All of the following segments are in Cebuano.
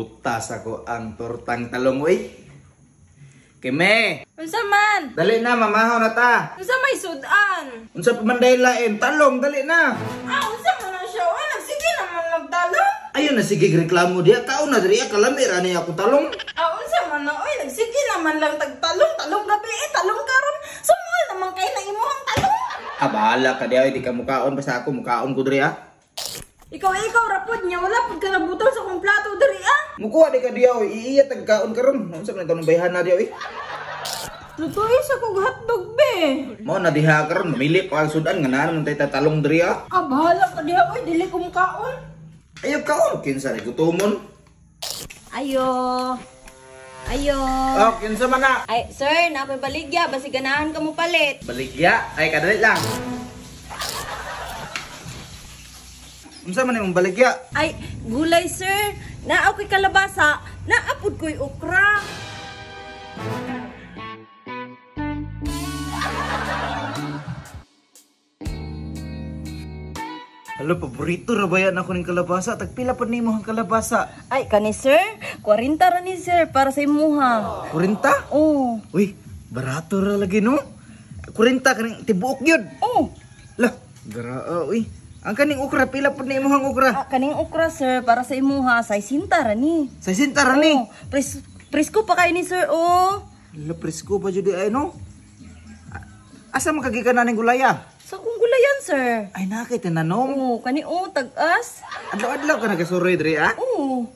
Mutas ako ang tortang talong, uy. Keme! Unsa man? Dali na, mamahaw na ta. Unsa may sudan? Unsa pa man dahil lain? Talong, dali na. Ah, unsa man na siya? Uy, nagsige naman nagtalong. Ayun na, sige reklamo diya. Kaon na diri, kalami ra niya ako talong. Ah, unsa man na? Uy, nagsige naman lang tagtalong. Talong gabi eh, talong karon. Sumuol naman kay na imuhang talong. Ah, bahala ka diya. Di ka mukaon. Basta ako, mukaon ko diri ah. Ikaw rapod niya. Wala pud ka nabutol sa akong plato diri ah. Mukuha di ka diya, oy. Iiya tagkaon karon. Unsa man tanong bayhan na diya, oy. Lutuin sa kog hotdog be. Mao na diha karon, mamili pa ang sudan nga naa man tay tatalong diri ah. Ah, bahala ka diha, oy, dili ko mukaon. Ayaw kaon, kinsa ni gutomon. Ayo. Ayo. Oh, kinsa man na? Ay, sir, napay baligya basi ganahan ka mo palit. Baligya? Ay kadali lang. Unsa man imong baligya? Ay, gulay sir. Naa ko'y kalabasa, naapod ko'y okra. Halo, paborito ra ba yan ako ning kalabasa? Tagpila pa nimo ang kalabasa? Ay, kani sir, 40 ra ni sir para sa imuha. 40? Oh. Uy, barato ra lagi no. 40 kaning tibuok gyud. Oh. Lah, garaa uy. Ang kaning okra, pila pa nimo ang okra? Ah, kaning okra sir para sa imuha, 60 ra ni. 60 ra ni. Oh, presko pa kay ni sir oh. Lah, presko pa jud ay no. Asa man kagikan na ning gulaya? Sa akong gulayan sir. Ay na kay tinanom. Oh, kani oh tag-as. Adlaw-adlaw ka nagasuroy diri ah. Oh.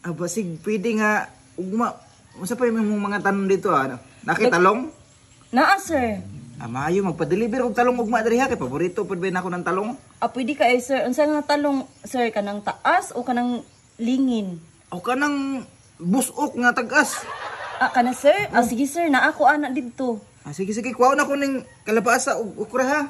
Aba sig pwede nga ugma. Unsa pa yung mga tanom dito ah? Nakitalong? Naa sir. Ah, maayo magpa-deliver og talong ugma diri ha kay paborito pud ba nako ng talong. Ah, pwede ka eh, sir. Unsa nga talong sir, kanang taas o kanang lingin? O kanang busok nga tag-as. Ah, kana sir? Ah, sige sir, naa ko ana didto. Ah, sige sige, kuhaon ako ning kalabasa ug okra ha.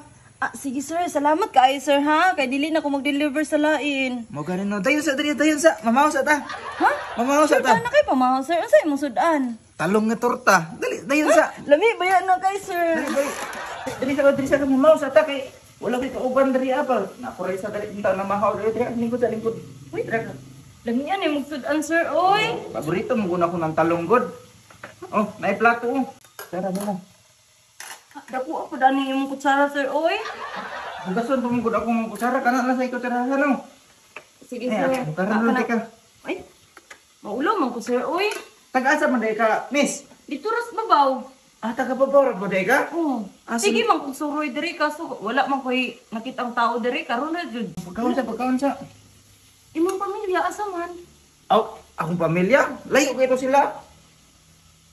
Ah, sige sir, salamat kaayo sir ha. Kay dili na ko mag-deliver sa lain. Mo gani no, dayon sa diri, dayon sa. Mamaw sa ta. Ha? Mamaw sa Sir, ta. na kay pamahaw sir. Unsa imong sudan? Talong nga torta. Dali, dayon sa. Lami ba yan na kay sir? Dali, dali. Diri sa mamaw sa ta kay wala kay kauban diri apa. Nako ra sa dali unta na mahaw diri diri lingkod sa lingkod. Uy, lami yan imong sudan sir, oy. Paborito mo guna ko ng talong god. Oh, naay plato oh. Tara mo. Dako ako dani imong kutsara sir, oy. Hugason pa mo gud ako mong kutsara kana lang sa ikutsara no. Sige sir. Eh, karon lang ka. Ay. Maulo man ko sir, oy. Taga-asa man day ka, miss? Dito ras babaw. Ah, taga babaw ra ba day ka? Oh. Ah, sige man kung suroy diri kaso wala man koy nakitang tao diri karon na jud. Pagkaon sa, pagkaon sa. Imong pamilya asa man? Aw, akong pamilya? Layo kay to sila.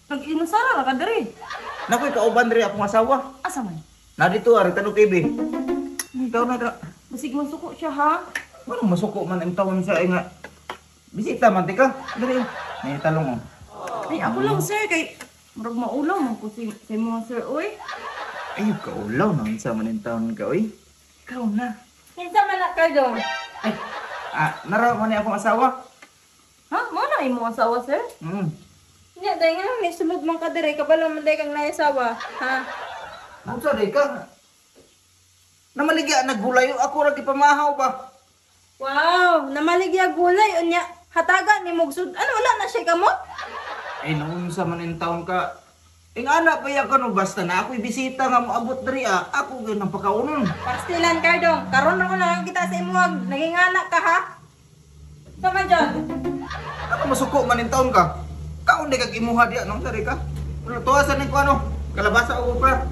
Nag-inusara ra ka diri. Nakoy kauban diri akong asawa. Asa man? Na dito ari tanog TV. Taon na dra. Basig masuko siya ha. Manong masuko man ang taon siya ay nga. Bisita man tika. Diri. May talong oh. Ay ako lang sir kay murag maulaw man ko si sa imo sir oy. Ay kaulaw na unsa man ang taon ka oy. Ikaw na. Kinsa man na ka dong? Ay, ah, nara man ni akong asawa. Ha? Mo na imo asawa sir? Nya dai nga may sulod man ka diri kabalo man dai kang naisawa, ha? Unsa day ka? Namaligya naggulay ako ra gipamahaw ba. Wow, namaligya gulay unya hatagan ni mog sud. Ano wala na siya kamot? Ay naunsa man in taon ka. Ing ana pa ya kano basta na ako'y bisita nga moabot diri ah. Ako gyud ang pakaunon. Pastilan Cardong, karon ra ko nakakita sa imuhag naging anak ka ha. Sa man dyan? Ano masuko man in taon ka? Kaon di kag imuha diya no sari ka. Lutuan ning ko ano? Kalabasa o okra.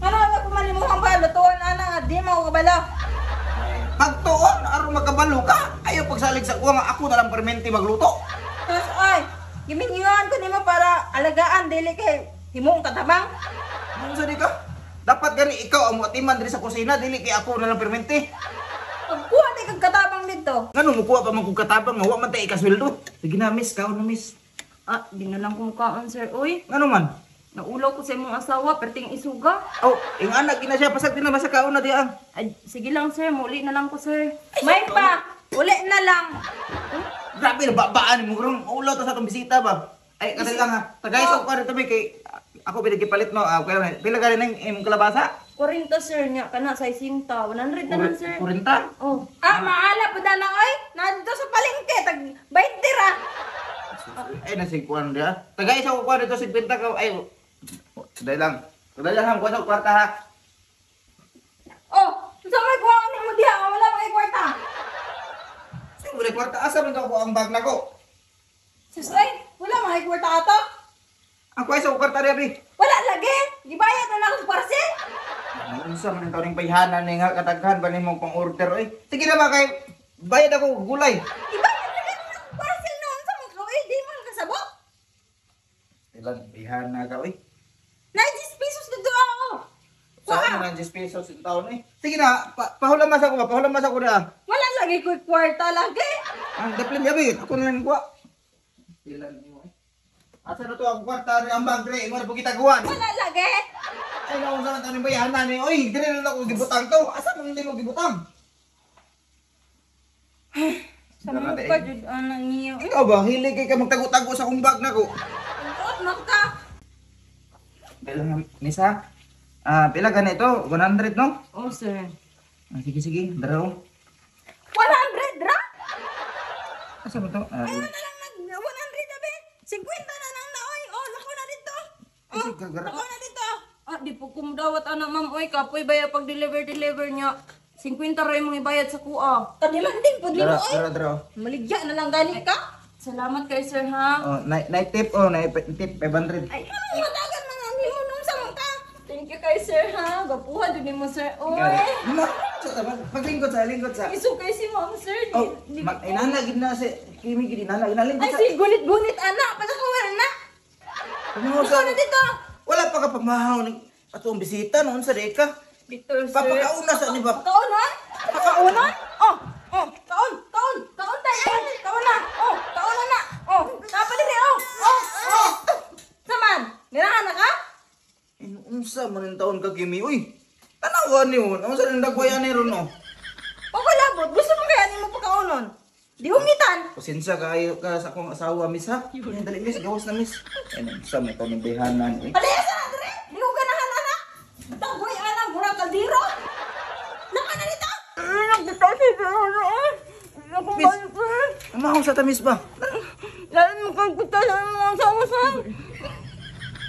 Ano ka kumalimuhan ba lutuan ana nga di mo kabalo. Pagtuon aron makabalo ka. Ayaw pagsalig sa kuha nga ako na lang permente magluto. Tapos ay, gimingyuan ko nimo para alagaan dili kay himong katabang. Ano sa di ka? Dapat gani ikaw ang moatiman diri sa kusina dili kay ako na lang permente. Pagkuha di kag katabang dito. Ngano mukuha pa man kog katabang nga wa man tay ikasweldo. Sige na miss, kaon na miss. Ah, di na lang ko mukaon sir oy. Ngano man? Naulaw ko sa imong asawa perting isuga. Oh, ing anak gina siya pasag din na basta kaon na diya. Ay, sige lang sir, muli na lang ko sir. May pa, uli na lang. Grabe na babaan mo karon. Maulaw ta sa atong bisita ba. Ay, kadali lang ha. Tagay sa ko dito kay ako pinagipalit no. Ah, kaya pila gani nang imong kalabasa? 40 sir nya kana 60, 100 na lang sir. 40. Oh. Ah, maala pud na lang oy. Nandito sa palengke tag 20 ra. Ay, nasa kuwan dia. Tagay sa kuwan dito, 50 ka. Ay, dahil lang. Dahil lang, kuwan sa kwarta ha. Oh, unsa may kuha nimo diha nga wala may kwarta? Ay, wala kwarta. Asa man to ako ang bag nako? Sus ay, wala may kwarta ato. Ang kuha sa kwarta riya, bi. Wala lagi. Gibayad na lang akong parcel. Unsa man ang taong bayhanan ni nga kataghan ba nimo pang order oy. Sige na ba kay bayad ako gulay. Gibayad na lang akong parcel no. Unsa man ka oy, di man kasabot. Ilang bayhana ka oy. 90 pesos dito ako. Sa ano nang 10 pesos yung taon eh. Sige na, pahulamas ako ba? Pahulamas ako na. Wala lagi ko kwarta lagi. Ang daplin yabi, ako na lang kuha. Ilan mo eh. Asa na to ang kwarta ni ang bag dre, imo ra po gitaguan. Wala lagi. Ay, naon sa man taong bayhanan ni. Oy, dire na ako gibutang to. Asa man nimo gibutang? Sa mga pa jud ana niyo. Ikaw ba hilig kay ka magtago-tago sa akong bag nako? Uot man ka. Pila misa? Ah, pila ganito? 100 no? Oh, sir. Ah, sige sige, dara oh. 100 ra? Asa man to? Ah, Ano na lang nag 100 na be? 50 na lang na oy. Oh, lako na dito. Ay, sige, gara. Lako na dito. Ah, di po kumdawat ana ma'am oy, kapoy baya pag deliver deliver niya. 50 ra imong ibayad sa kuha. Kadimanding pud nimo Dara, oy. dara, dara. oh. Maligya na lang gani ka. Salamat kay sir ha. Oh, night, night tip oh, night tip 500. Ay, anong matagal man ang nimo nung sa mga ka? Thank you kay sir ha. Gapuha jud nimo sir. Oy. Ma, paglingkod sa, lingkod sa. Isukay si ma'am sir. Di, Oh, di, ma, inana gid na si Kimi gid inana, inana lingkod Ay, sa. si gunit-gunit ana, pagkakuha na. Pamahaw Lako sa. na dito. Wala pa ka pamahaw ni atong bisita noon sa deka. Dito sir. Papakauna sa ni ba? Kaunon? Kaunon? Oh, oh, kaon, kaon, kaon tayo. Kaon na. Oh, kaon na na. Oh, napa diri oh. Oh, oh. Saman, ganahan na ka? Unsa man ang taon ka Kimi uy. Tanawa ni on, unsa nang dagwayan ni ron oh. Pagkalabot, gusto mo kaya nimo pagkaonon? Di hungitan. Pasensya kaayo ka sa akong asawa miss ha. Ay, dali miss, gawas na miss. Ay, unsa man taon ng bayhanan uy. Palaya sa diri. Di ko ganahan ana. Dagway ana, mura kaldero. Laka na dito. Nagdito si sir. Oy. Ako Miss. ba sir? Umahaw sa tamis ba? Lalo mo kang kuta sa mga asawa sir.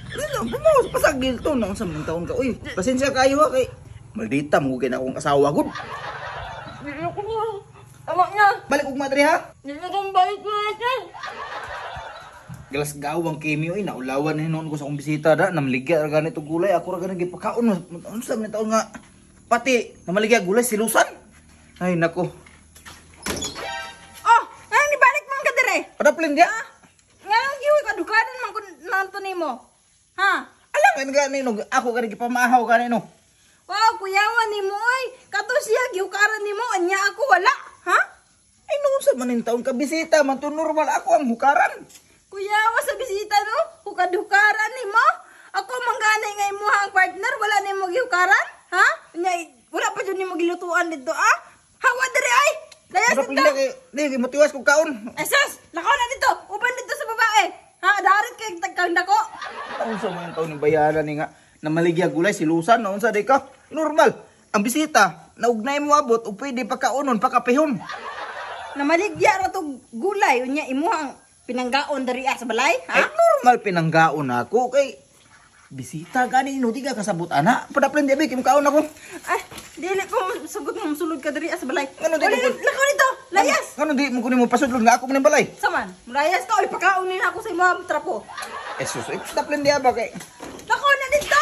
Ano, bumawas pa sa gilto na unsa man taon ka. Uy, pasensya kayo ha kay maldita mo gid akong asawa gud. Di ko Tama na. Balik og madre ha. Di na kong balik sir. Galas gawang Kimi oy, naulawan na hinuon ko sa akong bisita da, namaligya ra ganito gulay, ako ra ganang gipakaon. Unsa man taon nga pati namaligya gulay silusan. Ay nako. Oh, nganong nibalik man ka dire? Padaplin dia. Nganong gihuy ka dukanan man kun nanto nimo? Ha? Alam kan gani no, ako gani gipamahaw gani no. Wow, kuyawan nimo oy. Kato siya gihukaran nimo, anya ako wala. Ha? Ay no, unsa man ning taon ka bisita man to normal ako ang hukaran. Kuyawa sa bisita no, hukad-hukaran nimo. Ako manggani nga imuha ang partner, wala nimo gihukaran? Ha? Nya wala pa jud nimo gilutuan didto ah. Hawa diri ay. Layas Padaplin dito. dia kay di motiwas kog kaon. Esos, lakaw na dito. Uban dito sa babae. Ha, darit kay tagkang dako. Unsa man taon ni bayaran ni nga namaligya gulay silusan na unsa di ka? Normal. Ang bisita, naugnay mo abot ug pwede pakaonon, pakapihon. Namaligya ra to gulay unya imuha ang pinanggaon diri ah sa balay, Ay ha? normal pinanggaon ako kay bisita gani no di ka kasabot ana. Padaplin di abi kay kaon ako. Ay, dili ko sugot mo sulod ka diri ah sa balay. Ngano di Wala, ko- Lakaw dito. Layas. Ngano di mo kunin mo pasudlon nga ako man balay. Saman, layas ka oy pakaon nila ako sa imong trapo. Jesus, eh, padaplin di aba kay Lakaw na dito.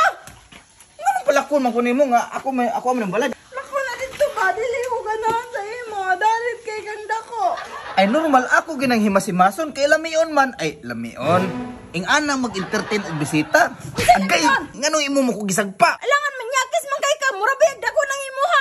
ngano pala ko man kunin mo nga ako may ako man balay. Lakaw na dito ba dili ko ganahan sa imo. Dalit kay ganda ko. Ay normal ako ginang himasimason kay lamion man ay lamion. Ing ana mag-entertain og bisita. Agay ngano imo mo ko gisagpa. Alangan manyakis man kay ka, mura bayag dako nang imuha.